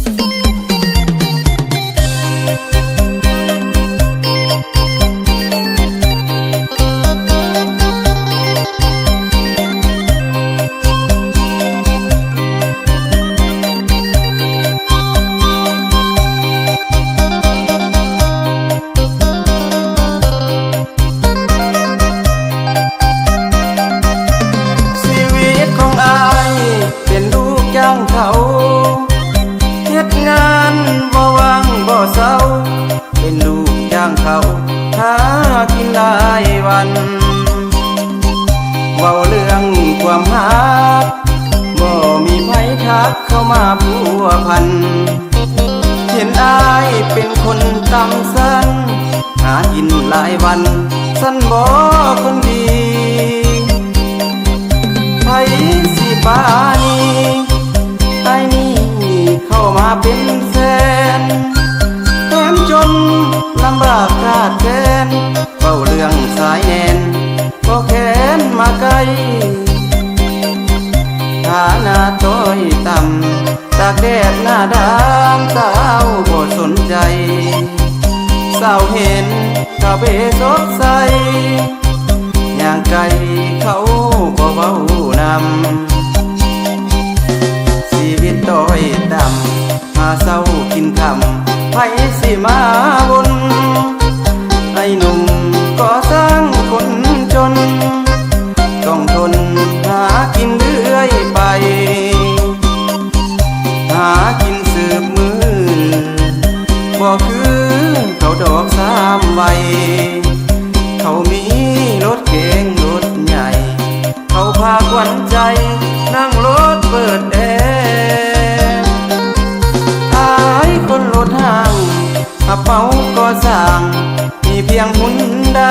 ຊີວິດຂອງອ້າຍເປັນລູກຈ້າງເຂົາ ເຮັດງານບໍ່ວ່າງບໍ່ເຊົາ ເປັນລູກຈ້າງເຂົາ ຫາກິນລາຍວັນ ເວົ້າເລື່ອງຄວາມຮັກ ບໍ່ມີໃຜທັກເຂົ້າມາພົວພັນ ເຫັນອ້າຍເປັນຄົນຕ່ຳຊັ້ນ ຫາກິນລາຍວັນ ຊັ້ນບໍ່ຄົນດີ ໃຜຊິປານີ ອ້າຍນີ້ເຂົ້າມາເປັນແສນ ແຖມຈົນລຳບາກຂາດແຄນ ເວົ້າເລື່ອງຊາຍແດນ ບໍ່ແຄນມາໃກ້ ຖານະຕ້ອຍຕ່ຳ ຕາກແດດໜ້າດຳ ສາວບໍ່ສົນໃຈ ສາວເຫັນກະເບສົດໃສ ຍ່າງໄກເຂົາບໍ່ເວົ້ານຳ ຊີວິດຕ້ອຍຕ່ຳ ຫາເຊົ້າກິນຄ່ຳ ໃຜຊິມາວົນ ໄອ້ໜຸ່ມກໍ່ສ້າງຄົນຈົນ ຕ້ອງທົນຫາກິນເລື້ອຍໄປ ຫາກິນສືບມື້ ບໍ່ຄືເຂົາດອກສາມໄວ ເຂົາມີລົດເກງລົດໃຫຍ່ ເຂົາພາຂວັນໃຈນັ່ງລົດເປີດແອ ອາຍຄົນລົດຫ້າງ ຮັບເໝົາກໍ່ສ້າງ ມີພຽງຮຸນໃດ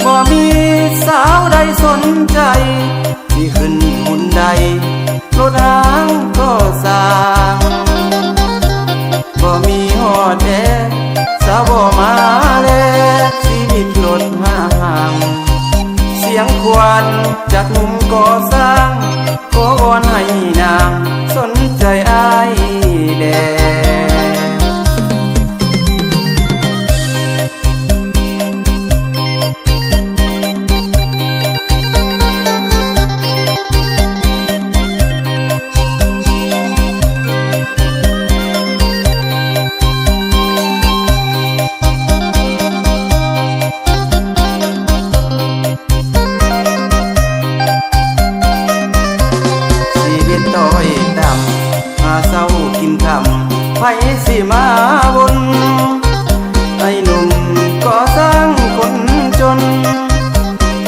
ບໍ່ມີສາວໃດສົນໃຈ ຊິຂຶ້ນຮຸນໃດ ລົດຫ້າງກໍ່ສ້າງ ບໍ່ມີຮອດແອ ສາວບໍ່ມາແລ ຊີວິດລົດຫ້າງ ສຽງຂວັນຈາກໜຸ່ມກໍ່ສ້າງ ຂໍວອນໃຫ້ນາງສົນໃຈອ້າຍແດ່. ຊີວິດຕ້ອຍຕ່ຳ ຫາເຊົ້າກິນຄ່ຳ ໃຜຊິມາວົນ ໄອ້ໜຸ່ມກໍ່ສ້າງຄົນຈົນ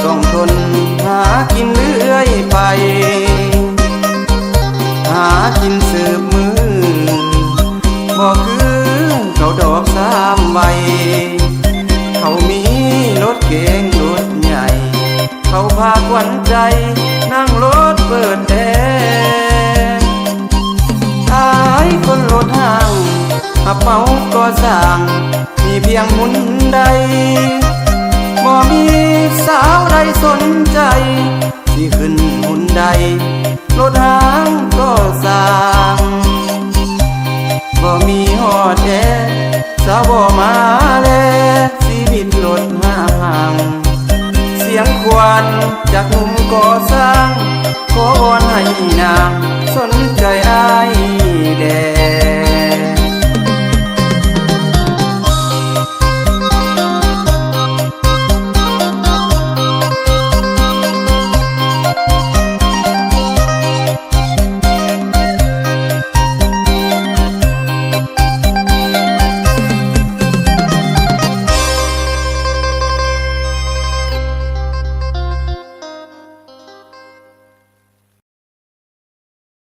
ຕ້ອງທົນຫາກິນເລື້ອຍໄປ ຫາກິນສືບມື້ ບໍ່ຄືເຂົາດອກສາມໄວ ເຂົາມີລົດເກງລົດໃຫຍ່ ເຂົາພາຂວັນໃຈນັ່ງລົດເປີດແອ ອາຍຄົນລົດຫ້າງ ຮັບເໝົາກໍ່ສ້າງ ມີພຽງຮຸນໃດ ບໍ່ມີສາວໃດສົນໃຈ ຊິຂຶ້ນຮຸນໃດ ລົດຫ້າງກໍ່ສ້າງ